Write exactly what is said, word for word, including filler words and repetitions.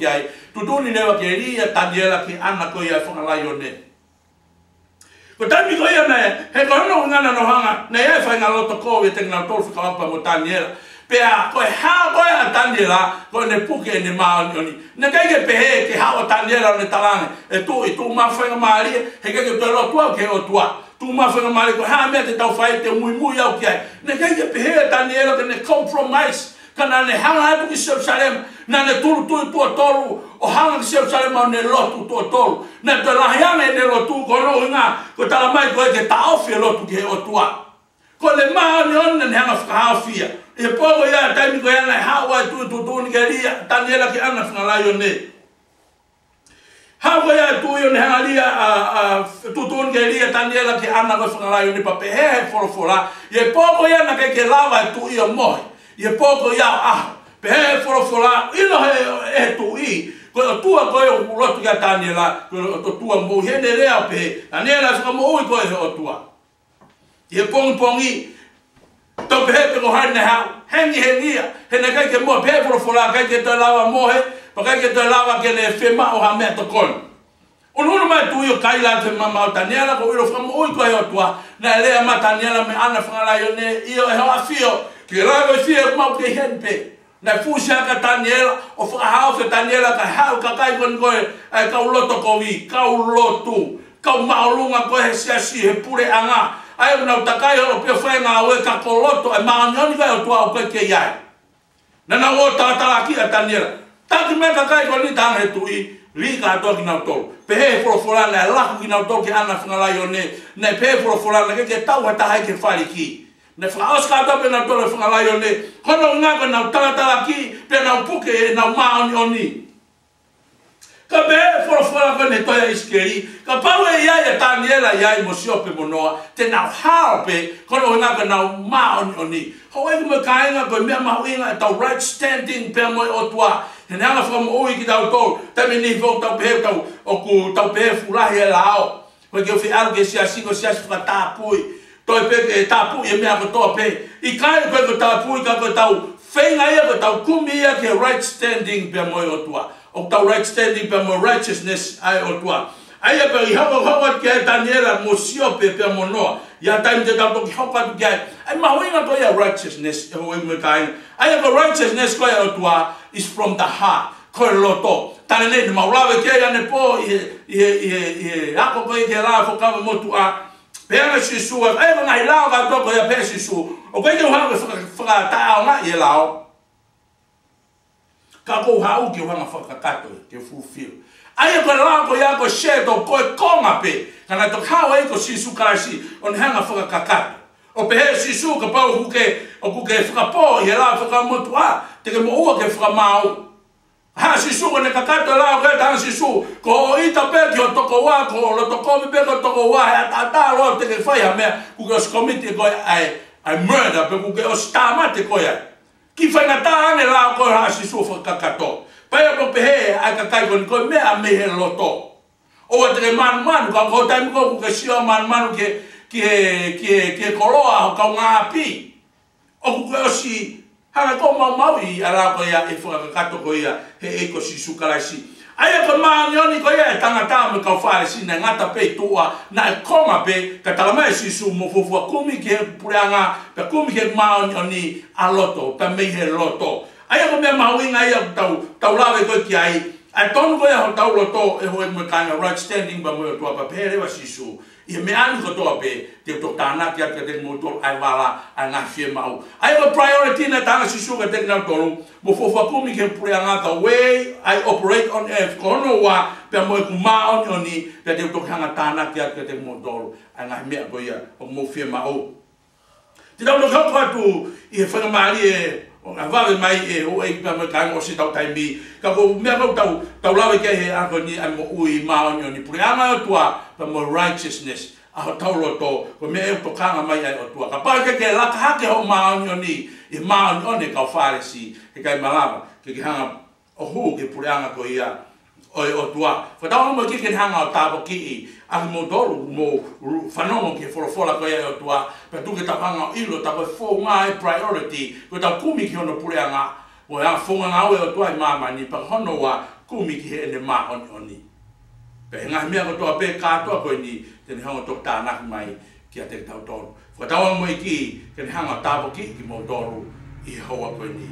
ai, tuʻutuʻuni leva ke lī ʻa Taniela ki he ʻana ko ia ʻo e fanga laione. Ko e taimi ko ia naʻe, he ko hono ʻuhinga naʻa nau hanga, naʻe ʻi ai e faʻahinga loto kovi ʻiate kinautolu fekauʻaki pea mo Taniela. Pea ko e hā ko ē ʻa Taniela, ko ʻene puke ʻene māʻoniʻoni. Naʻe ʻikai ke pehē ke haʻu ʻa Taniela ʻo ne talaange, ʻE tuʻi, tuʻu maʻu faingamālie, he ʻikai ke toe lotu au ki he ʻOtua. Tuʻu maʻu faingamālie, ko e hā e meʻa te tau fai, te u muimui au ki ai. Naʻe ʻikai ke pehē ʻa Taniela ke ne compromise. Ka naʻa ne hanga atu ki Selusalema, naʻa ne tūʻulutui tuʻo tolu, ʻo hanga ki Selusalema ʻo ne lotu tuʻo tolu. Naʻe toe lahi ange ʻene lotu, ko hono ʻuhinga, ko e talamai ko ē ke taʻofi e lotu ki he ʻOtua. Ko ʻene māʻoniʻoni naʻa ne hanga fakahaofi ia. ʻI he pō ko ia, taimi ko ia naʻe haʻu ai e tuʻi tuʻutuʻuni ke lī ʻa Taniela ki he ʻana fanga laione. Haʻu ko ia e tuʻi ʻo ne hanga lī ʻa, ʻa, tuʻutuʻuni ke lī ʻa Taniela ki he ʻana ko ē fanga laione pea pehē ʻe he folofola. ʻI he pō ko ia naʻe ʻikai ke lava e tuʻi ʻo mohe. ʻI he pō ko ia ʻo ʻaho. Pehē ʻe he folofola, ʻilo ʻe he, ʻe he tuʻi, ko e ʻOtua ko ē ʻoku lotu ki ai ʻa Taniela, ko e ʻOtua moʻui, heʻene lea pē, Taniela, fakamoʻui koe ʻe he ʻOtua. ʻI he pongipongi, tau pehē pē ko hai naʻe haʻu, hengihengi ia, he naʻe ʻikai ke mohe, pehē ʻe he folofola, ʻikai ke toe lava mohe, pea ʻikai ke toe lava ke ne fiemaʻu ha meʻatokoni. Unuunu mai e tuʻi ʻo kaila atu he maama ʻo Taniela, ʻoku ou ʻilo fakamoʻui koe ʻe he ʻOtua, naʻe lea mai ʻa Taniela mei he ʻana fanga laione, ʻio ʻe ho ʻafio, ke lava ʻo fie maʻu kei heni pē. Naʻe fusi hake ʻa Taniela, ʻo fakahaofi ʻa Taniela kae haʻu e kakai ko eni ko ē, ʻa e kau loto kovi, kau lotu, kau māʻolunga ko ē he siasi, he puleʻanga. ʻA ia ʻoku nau takai holo pē ʻo fai e ngāue ka ko e loto, ʻa e māʻoniʻoni ko ē ʻa e ʻOtua ʻoku ʻikai ke ʻi ai. Naʻa nau ō ʻo talatalaakiʻi ʻa Taniela. Taki mai e kakai ko eni, talaange ʻe he tuʻi, lī kātoa kinautolu. Pehē ʻe he folofola naʻe laku kinautolu ki he ʻana fanga laione, naʻe pehē ʻe he folofola naʻe ʻikai ke tau ha taha ia ki he fāliki. Naʻe fakaʻosi kātoa pē nautolu ʻe he fanga laione, ko hono ʻuhinga ko ʻenau talatalaakiʻi, pea nau puke ʻenau māʻoniʻoni. Ka pehē ʻe he folofola ko eni he tohi ʻa ʻIsikeli, kapau ʻe ʻi ai ʻa Taniela ʻi ai mo Siope mo Noa, te nau hao pē, ko hono ʻuhinga ko ʻenau māʻoniʻoni. Houʻeiki mo e kāinga, ko e meʻa mahuʻinga ʻetau right standing pea mo e ʻOtua. He naʻe hanga ʻo fakamoʻui kitautolu, taimi ʻe niʻihi ʻoku tau pehē, tau, ʻoku tau pehē fuʻu lahi e lao. Ko e ke u fie ʻalu ki he siasi, ko e siasi fakatapui. Toe pē ke tapui e meʻa kotoa pē. ʻIkai, ʻikai ko e tapui, ka ko ʻetau feinga ia, ko ʻetau kumi ia ki he right standing pea mo e ʻOtua. ʻOku tau right standing pea mo e righteousness ʻa e ʻOtua. ʻA ia pē ʻi he hoko, hoko atu ki ai ʻa Taniela mo Siope pea mo Noa. ʻI he taimi te tau toki hoko atu ki ai. ʻA e mahuʻinga ko ia righteousness, ʻe houʻeiki mo e kāinga. ʻA ia ko e righteousness ko ia ʻa e ʻOtua is from the heart. Ko e loto. Talamai naʻa mau lave ki ai ʻanepō ʻi he, ʻi he, ʻi he, ʻi he ako ko ē ki he lao ʻa e Fuakava Motuʻa. Pehē ange ʻe Sīsū, ʻa e, ʻa e ngaahi lao kātoa ko ia, pehē ʻe Sīsū, ʻoku ʻikai ke u haʻu ke faka-, fakataʻeʻaongaʻi e lao. Ka ʻoku ou haʻu ke u hanga ʻo fakakakato, ke fulfill. ʻA ia ko e lao ko ia ko e shadow, ko e konga pē, ka naʻe toki haʻu ai ko Sīsū Kalaisi, ʻo ne hanga ʻo fakakakato. ʻO pehē ʻe Sīsū kapau ʻoku ke, ʻoku ke fakapō ʻi he lao ʻa e Fuakava Motuʻa, te ke moʻua ki he fakamaau. Haʻu ʻa Sīsū ʻo ne kakato e lao, ko e talaange ʻe Sīsū, ko hoʻo ʻita pē ki ho tokoua, ko ho loto kovi pē ki ho tokoua, he ʻataʻatā loa te ke fai ha meʻa, kuo ke ʻosi commit ʻe koe ʻa e, ʻa e murder, pe kuo ke ʻosi tāmate koe ai. Kiʻi faingataʻa ange e lao ko ē, haʻu ʻa Sīsū ʻo fakakakato. Pea ʻoku pehē ʻe he kakai ko eni ko e meʻa mei he loto. ʻOua te ke manumanu, ka ko e taimi ko ē ʻoku ke sio ʻo manumanu ki he, ki he, ki he, ki he koloa ʻo e kaungāʻapi. ʻOku ke ʻosi hanga ʻo maumauʻi ʻa e lao ko ia ʻe fakakakato ko ia ʻe he ʻEiki ko Sīsū Kalaisi. ʻA ia ko e māʻoniʻoni ko ia ʻa e tangata mo e kau Fālesi naʻe ngata pē ʻi tuʻa, naʻe konga pē, ka talamai ʻe Sīsū mou fuofua kumi ki he puleʻanga, pea kumi ki he māʻoniʻoni ʻa loto, pea mei he loto. ʻA ia ko e meʻa mahuʻinga ia ʻoku tau, tau lave ko ē ki ai, ʻa e tonu ko ia hotau loto ʻe houʻeiki mo e kāinga, right standing pea mo e ʻOtua, pea pehē leva ʻe Sīsū. ʻI he meʻa ni kotoa pē, te u toki tānaki atu kiate kimoutolu ʻa e vala ʻa e ngaahi fiemaʻu. ʻA ia ko e priority naʻe talaange ʻe Sīsū kiate kinautolu, mou fuofua kumi ki he puleʻanga, the way I operate on earth, ko hono ua, pea mo ʻeku māʻoniʻoni, pea te u toki hanga ʻo tānaki atu kiate kimoutolu ʻa e ngaahi meʻa ko ia ʻoku mou fiemaʻu. Te tau toki hoko atu ʻi he faingamālie ʻo e vave mai ʻe houʻeiki pea mo e kāinga, ʻosi ʻetau taimi. Ka ko e meʻa ʻoku tau, tau lave ki ai he ʻaho ni, ʻa e moʻui māʻoniʻoni, puleʻanga ʻo e ʻOtua, pea mo e righteousness ʻa hotau loto, ko e meʻa ʻoku tokanga mai ai ʻa e ʻOtua. Kapau ʻe ʻikai ke laka hake hoʻo māʻoniʻoni ʻi he māʻoniʻoni ʻa e kau Fālesi, heʻikai malava ke ke hanga ʻo hū ki he puleʻanga ko ia ʻo e ʻOtua. Fakatauange mo e ʻEiki ke ne hanga ʻo tāpuakiʻi ʻa kimoutolu, mou fanongo ki he folofola ko ia ʻa e ʻOtua, pea tuku ke tau hanga ʻo ʻilo, tā ko e founga e priority, ko ʻetau kumi ki hono puleʻanga, ko e founga ngāue ʻa e ʻOtua ʻi māmani, pea ko hono ua, kumi ki heʻene māʻoniʻoni. Pea ʻi he ngaahi meʻa kotoa pē kātoa ko eni, te ne hanga ʻo toki tānaki mai kiate kitautolu. Fakatauange mo e ʻEiki ke ne hanga ʻo tāpuakiʻi kimoutolu ʻi he houa ko eni.